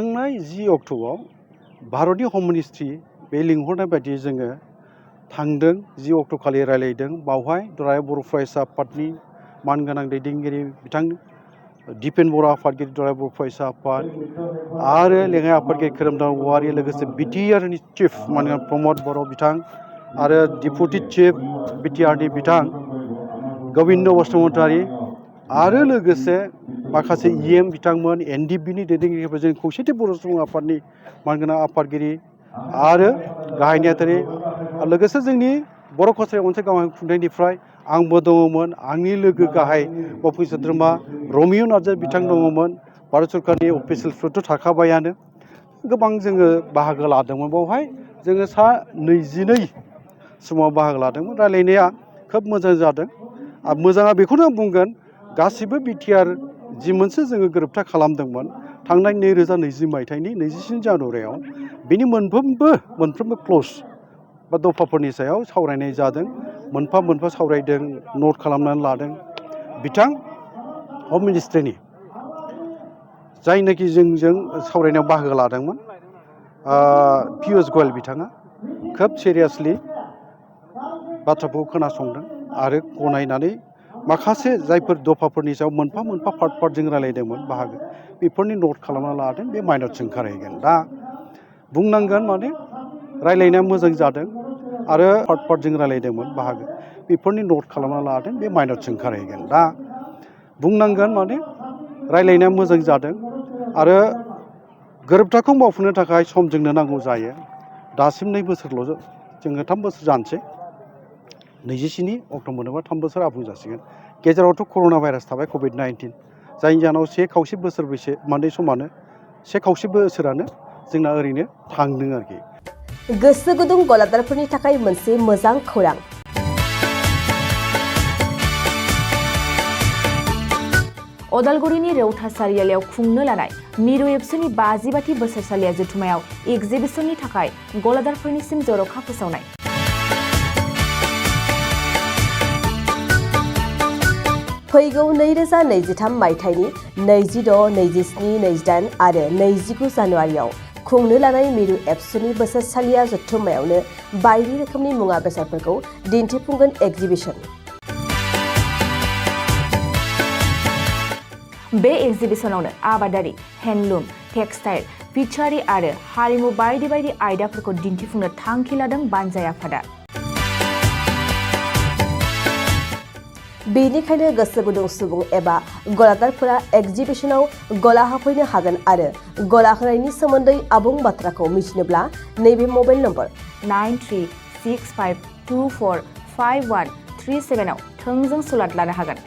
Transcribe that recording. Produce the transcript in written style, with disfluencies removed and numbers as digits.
थांनाय 10 अक्ट'आव भारतनि हम मिनिस्ट्रि बे लिंहरनाय बायदि जोङो थांदों 10 अक्ट' खालि रायलायदों बावहाय दुलाराय बर' फरायसा आफादनि मानगोनां दैदेनगिरि बिथां दिपेन बर' आफादगिरि दुलाराय बर' फरायसा आफाद आरो लेङाइ आफादगिरि खोरोमदाव औवारि लोगोसे बिटिआरनि चिफ मानगोनां प्रमद बर' बिथां आरो डिपुटि चिफ बिटिआरनि बिथां गबिन्द बसुमतारी आरो लोगोसे माखासे इएम बिथांमोन एनडिपिनि दैदेनगिरिफोर जों खौसेथि बर' सुबुं आफादनि मानगोनां आफादगिरि आरो गाहाय नेहाथारि लोगोसे जोंनि बर' कसारि मोनसे गाहाय खुंथायनिफ्राय आंबो दङमोन आंनि लोगो गाहाय बावफुं सोद्रोमा रमिय नार्जारि बिथां दङमोन भारत सरकारनि अफिसियेल्सफोरथ' थाखाबायानो गोबां जोङो बाहागो लादोंमोन बावहाय जोङो सा 22 समाव बाहागो लादोंमोन रायलायनाया खोब मोजां जादों आरो मोजाङा बेखौनो आं बुंगोन गासिबो बिटिआर जि मोनसे जोङो गोरोबथा खालामदोंमोन थांनाय 2020 मायथाइनि 27 जानुवारियाव बेनि मोनफ्रोमबो क्लज बा दफाफोरनि सायाव सावरायनाय जादों मोनफा मोनफा सावरायदों नट खालामनानै लादों बिथां हम मिनिस्ट्रिनि जायनाखि जोंजों सावरायनायाव बाहागो लादोंमोन पियुष गयल बिथाङा खोब सिरियासलि बाथ्राखौ खोनासंदों आरो गनायनानै माखासे जायफोर दफाफोरनि सायाव मोनफा मोनफा पार्ट जों रायलायदोंमोन बाहागो बेफोरनि नट खालामना लादों बे माइनरसो ओंखारहैगोन दा बुंनांगोन माने रायलायनाया मोजां जादों आरो पार्ट जों रायलायदोंमोन बाहागो बेफोरनि नट खालामना लादों बे माइनरसो ओंखारहैगोन दा बुंनांगोन माने रायलायनाया मोजां जादों आरो गोरोबथाखौ मावफुंनो थाखाय सम जोंनो नांगौ जायो दासिम 2 बोसोरल' जोङो 3 बोसोर जानोसै 27 अक्ट' मोनोबा 3 बोसोर आबुं जासिगोन गेजेरावथ' कर'ना भाइरास थाबाय कभिड-19 जायनि जाहोनाव 1/4 बोसोर बैसो मोननै समानो 1/4 बोसोरानो जोंना ओरैनो थांदों आरोखि गोसो गुदुं गलादारफोरनि थाखाय मोनसे मोजां खौरां अदालगुरिनि रौता सारियालियाव खुंनो लानाय मिरु एबसुनि 50 बोसोरसालिया जथुमायाव एक्जिबिसननि थाखाय गलादारफोरनिसिम जर'खा फोसावनाय फैगौ 2023 मायथाइनि 26, 27, 28 आरो 29 जानुवारियाव खुंनो लानाय मिरु एबसुनि बोसोरसालिया जथुम्मायावनो बायदि रोखोमनि मुवा बेसादफोरखौ दिन्थिफुंगोन एक्जिबिसन बे एक्जिबिसनावनो आबादारि हेन्डलुम टेक्सटाइल फिचारि आरो हारिमु बायदि बायदि आयदाफोरखौ दिन्थिफुंनो थांखि लादों बानजाय आफादा बेनिखायनो गोसो गुदुं सुबुं एबा गलादारफोरा एक्जिबिसनाव गला हाफैनो हागोन आरो गला होनायनि सोमोन्दै आबुं बाथ्राखौ मिथिनोब्ला नैबे मबाइल नम्बर 9365245137 आव थोंजों सुलाद लानो हागोन।